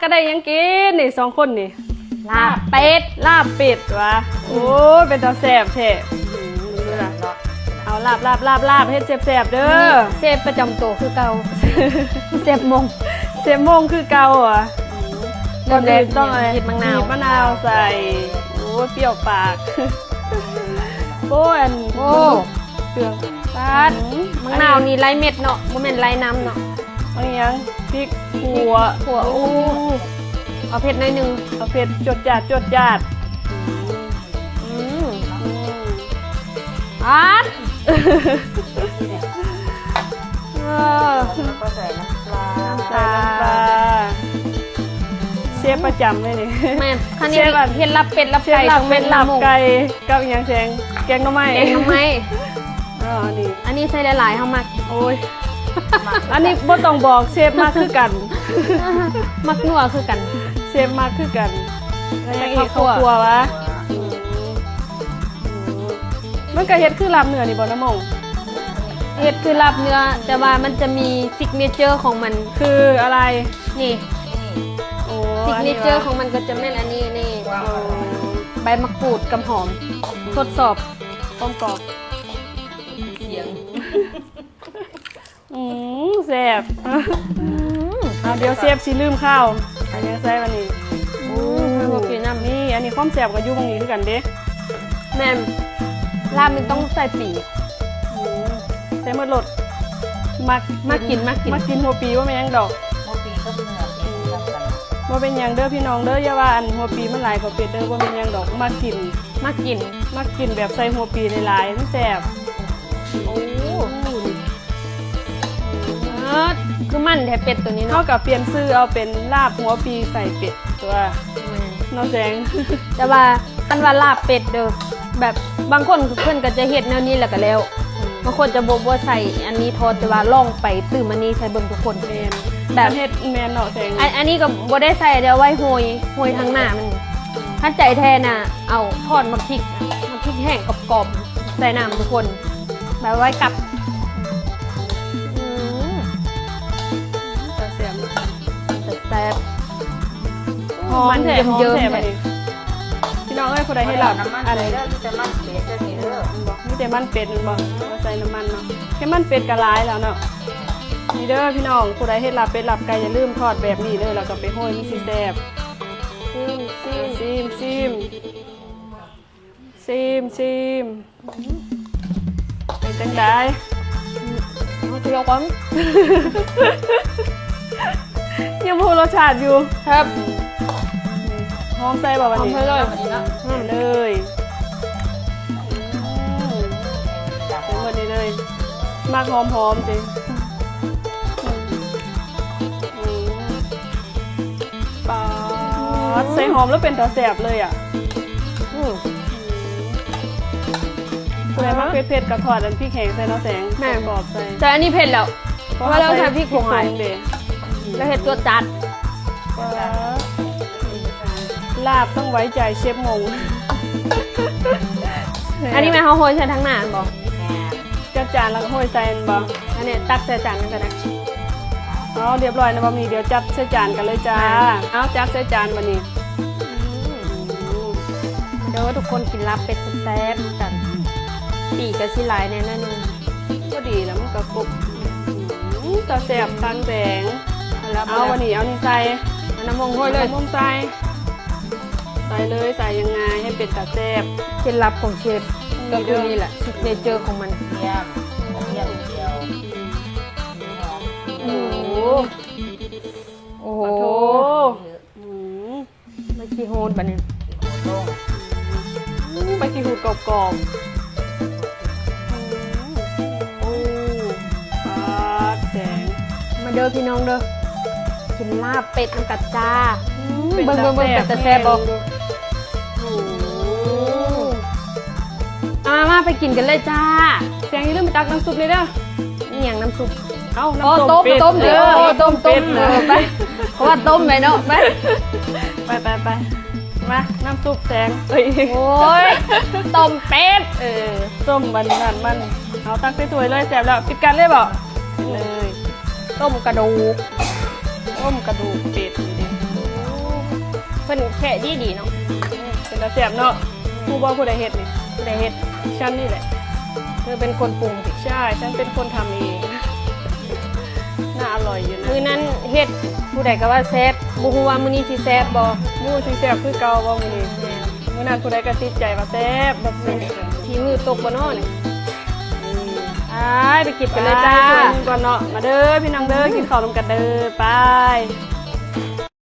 ກໍໄດ້ຫຍັງກິນນີ້ສອງຄົນນີ້? ລາບເປັດ ລາບເປັດຫວາ? ໂອ້ຍ ເປັນຕາແຊບແທ້. ອືມ ເບິ່ງດູລະ ເອົາ ລາບ ລາບ ລາບ ລາບ ເຮັດແຊບໆເດີ. ນີ້ເຊຟປະຈຳໂຕຄືເກົ່າ ເຊຟມົງ ເຊຟມົງຄືເກົ່າຫວາ? ອືມ ກ່ອນອື່ນຕ້ອງ ເລີ່ມແລກ ຫຍັງ? ບີບມະນາວ ບີບມະນາວໃສ່. ໂອ້ຍ ປ່ຽວປາກ. ໂອ້ຍ ອັນ ໂອ້ ເຄື່ອງ ປາດ ອືມ ໝາກນາວນີ້ຫຼາຍເມັດເນາະ ບໍ່ແມ່ນຫຼາຍນ້ຳເນາະ. ອັນນີ້ຫຍັງ? ພິກ ຂີ່ວ ຂີ່ວ. ໂອ້ ເອົາເຜັດໜ້ອຍໜຶ່ງ ເອົາເຜັດ ຈວດຈາດ ຈວດຈາດ. ອືມ ອືມ ອືມ ອາດ ເອີ ແລ້ວກໍໃສ່ນ້ຳປາ ໃສ່ນ້ຳປາ ເຊຟປະຈຳເລີຍນີ້. ແມ່ນ ຄັນເຮັດ ເຊຟ ເຮັດລາບເປັດລາບໄກ່ ເຊຟລາບເປັດ ຕ້ອງແມ່ນນ້ຳມົງ ລາບໄກ່ ກັບຫຍັງແຊງ? ແກງໜໍ່ໄມ້ ແກງໜໍ່ໄມ້. ອໍ ອັນນີ້ ອັນນີ້ໃສ່ຫຼາຍໆ ເຮົາມັກ. ໂອ້ຍ ອັນນີ້ບໍ່ຕ້ອງບອກ ເຊຟມັກຄືກັນ ມັກນົວຄືກັນ ເຊຟມັກຄືກັນ. ແລ້ວໃສ່ເຂົ້າຂົ້ວຫວາ? ອືມ ມັນກໍເຮັດຄືລາບເນື້ອນີ້ບໍ່ ນ້ຳມົງ? ເຮັດຄືລາບເນື້ອ ແຕ່ວ່າມັນຈະມີຊິກເນເຈີຂອງມັນ. ຄືອະໄລ? ນີ້ ໂອ້ ຊິກເນເຈີຂອງມັນກໍຈະແມ່ນອັນນີ້ ນີ້ ໂອ້ ໃບໝາກກູດກັບຫອມ. ອືມ ທົດສອບຄວາມກອບ ສຽງ. ອືມ ແຊບ. ອືມ ເອົາ ດຽວເຊຟຊິລືມຂ່າວ ອັນຫຍັງໃສ່ບາດນີ້? ອືມ ຫົວປີນຳ ນີ້ ອັນນີ້ຄວາມແຊບກໍຢູ່ໝ່ອງນີ້ຄືກັນເດ້. ແມ່ນ ລາບນີ້ຕ້ອງໃສ່ປີ. ອືມ ໃສ່ໝົດໂລດ. ມັກ ມັກກິນ ມັກກິນ ມັກກິນຫົວປີ ບໍ່ແມ່ນຫຍັງດອກ. ຫົວປີກັບເນື້ອເປັດຄືກັນ. ບໍ່ເປັນຫຍັງເດີພີ່ນ້ອງເດີ ຢ່າວ່າອັນຫົວປີມັນຫຼາຍກວ່າເປັດເດີ ບໍ່ແມ່ນຫຍັງດອກ ມັກກິນ ມັກກິນ ມັກກິນແບບໃສ່ຫົວປີຫຼາຍໆ ມັນແຊບ. ໂອ້ ເອີ ຄືມັນແທ້ເປັດໂຕນີ້ເນາະ. ເຮົາກໍປ່ຽນຊື່ເອົາເປັນລາບຫົວປີໃສ່ເປັດຕົວະ ແມ່ນ ເນາະແຊງ. ແຕ່ວ່າຄັນວ່າລາບເປັດເດີ ແບບບາງຄົນເພິ່ນກໍຈະເຮັດແນວນີ້ແລ້ວກໍແລ້ວ. ອືມ ບາງຄົນຈະບໍ່ ບໍ່ໃສ່ອັນນີ້ທອດ ແຕ່ວ່າລອງໄປຕື່ມອັນນີ້ໃສ່ເບິ່ງທຸກຄົນ. ແມ່ນ ແບບເຮັດ ແມ່ນເນາະແຊງ. ອັນ ອັນນີ້ກໍບໍ່ໄດ້ໃສ່ ເອົາໄວ້ໂຮຍ ໂຮຍທາງໜ້າມັນ. ຄັນໃຈແທ້ນະ ເອົາທອດໝາກພິກ ໝາກພິກແຫ້ງກອບໆ ໃສ່ນ້ຳທຸກຄົນ ແບບໄວ້ກັບ. ອືມ ຕາແຊບ ຕາແຊບ. ຫອມແທ້ ຫອມແທ້ ຫອມແທ້ ບາດນີ້. ພີ່ນ້ອງເອີຍ ຜູ້ໃດເຮັດລາບ ອັນ ມີແຕ່ມັນເປັດເດີນີ້ເດີ. ມີແຕ່ມັນເປັດແມ່ນບໍ່? ບໍ່ໃສ່ນ້ຳມັນເນາະ. ແຄ່ມັນເປັດກໍຫຼາຍແລ້ວເນາະ. ນີ້ເດີພີ່ນ້ອງ ຜູ້ໃດເຮັດລາບເປັດລາບໄກ່ ຢ່າລືມທອດແບບນີ້ເດີ ແລ້ວກໍໄປໂຮຍ ມັນຊິແຊບ. ຊີມ ຊີມ ຊີມ ຊີມ. ຊີມ ຊີມ ເປັນຈັ່ງໃດ? ເອົາ ເອົາກ່ອນ ຍັງບໍ່ຮູ້ລົດຊາດຢູ່. ແຊບ. ຫອມໃສ່ບໍ່ບາດນີ້? ຫອມໃສ່ເລີຍ ໃສ່ເລີຍ. ອືມ ໃສ່ໝົດນີ້ເລີຍ ມັກຫອມໆ ເດ້. ອືມ ປາດ ອືມ ໃສ່ຫອມແລ້ວເປັນຕາແຊບເລີຍອະ. ອືມ ຜູ້ໃດມັກເຜັດໆ ກໍທອດອັນພິກແຫ້ງໃສ່ເນາະແຊງ. ແມ່ນ ກອບໃສ່. ແຕ່ອັນນີ້ເຜັດແລ້ວ ເພາະວ່າເຮົາໃສ່ພິກຜົງຫຼາຍເດ້ ແລ້ວເຮັດຈວດຈັດ. ປາດ ລາບຕ້ອງໄວ້ໃຈເຊຟມົງ. ອັນນີ້ແມ່ນເຮົາໂຮຍໃສ່ທາງໜ້າແມ່ນບໍ່? ແມ່ນ. ຈັດຈານແລ້ວກໍໂຮຍໃສ່ແມ່ນບໍ່? ອັນນີ້ຕັກໃສ່ຈານນຳກັນນະ. ເອົາ ຮຽບຮ້ອຍແລ້ວບາດນີ້ ດຽວຈັດໃສ່ຈານກັນເລີຍຈ້າ. ອ່າ ເອົາ ຈັດໃສ່ຈານບາດນີ້. ອືມ ມາເດີທຸກຄົນ ກິນລາບເປັດແຊບໆນຳກັນ. ປີກະຊິຫຼາຍແດ່ໜ້ອຍໜຶ່ງ ພໍດີແລ້ວ ມັນກະຄົບ. ອືມ ຕາແຊບຄັກແຊງ. ເອົາ ບາດນີ້ເອົານີ້ໃສ່ ເອົານ້ຳມົງໂຮຍເລີຍ ນ້ຳມົງໃສ່. ໃສ່ເລີຍ ໃສ່ຢ່າງງ່າຍ ໃຫ້ເປັນຕາແຊບ. ເຄັດລັບຂອງເຊຟ ອືມ ກໍຄືນີ້ແຫຼະ ຊິກເນເຈີຂອງມັນ. ກະທຽມ ກະທຽມຈຽວ. ໂອ້ໂຫ ໂອ້ໂຫ ອືມ ໃບຂີ້ຫູດບາດນີ້. ອືມ ໃບຂີ້ຫູດກອບໆ. ອືມ ໂອ້ ປາດແດງ. ມາເດີພີ່ນ້ອງເດີ ກິນລາບເປັດນຳກັນຈ້າ. ອືມ ເປັນຕາແຊບ ເບິ່ງໆໆ ເປັນຕາແຊບບໍ່? ໂອ້ ມາໆ ໄປກິນກັນເລີຍຈ້າ. ແຊງຢ່າລືມໄປຕັກນ້ຳຊຸບເລີຍເດີ. ອີ່ຫຍັງນ້ຳຊຸບ? ເອົ້າ ນ້ຳຕົ້ມເປັດ. ໂອ້ ຕົ້ມ ຕົ້ມ ເອີ ຕົ້ມເປັດ ເອີ ໄປ ເພາະວ່າຕົ້ມໄປເນາະ. ໄປ ໄປ ໄປ ໄປ ມາ ນ້ຳຊຸບແຊງ. ເອີຍ ໂອ້ຍ ຕົ້ມເປັດ. ເອີ ຕົ້ມມັນນັ້ນມັນ. ເອົາ ຕັກໃສ່ຖ້ວຍເລີຍ ແຊບແລ້ວ. ປິດກັນເລີຍບໍ່? ເລີຍ. ຕົ້ມກະດູກ ຕົ້ມກະດູກເປັດນີ້ເດ້. ແທະດີໆເນາະ. ເປັນຕາແຊບເນາະ. ຮູ້ບໍ່ຜູ້ໃດເຮັດນີ້? ຜູ້ໃດເຮັດ? ສັນນີ້ແຫຼະ. ເທືອເປັນຄົນປຸງຕິ? ໃຊ່ ສັນເປັນຄົນທຳເອງ. ໜ້າອະລ່ອຍຢູ່ນະ. ມື້ນັ້ນເຮັດ ຜູ້ໃດກໍວ່າແຊບ. ບໍ່ຮູ້ວ່າມື້ນີ້ຊິແຊບບໍ່? ບໍ່ຮູ້ຊິແຊບຄືເກົ່າບໍ່ມື້ນີ້? ແມ່ນ. ມື້ນັ້ນຜູ້ໃດກໍຕິດໃຈວ່າແຊບ ແບບແຊບ. ແມ່ນ. ຝີມືຕົກບໍ່ເນາະນີ້? ອາຍ ໄປກິນກັນເລີຍຈ້າ. ໄປ ຖ້ວຍໜຶ່ງກ່ອນເນາະ. ມາເດີພີ່ນ້ອງເດີ ອືມ ກິນເຂົ້ານຳກັນເດີ. ໄປ.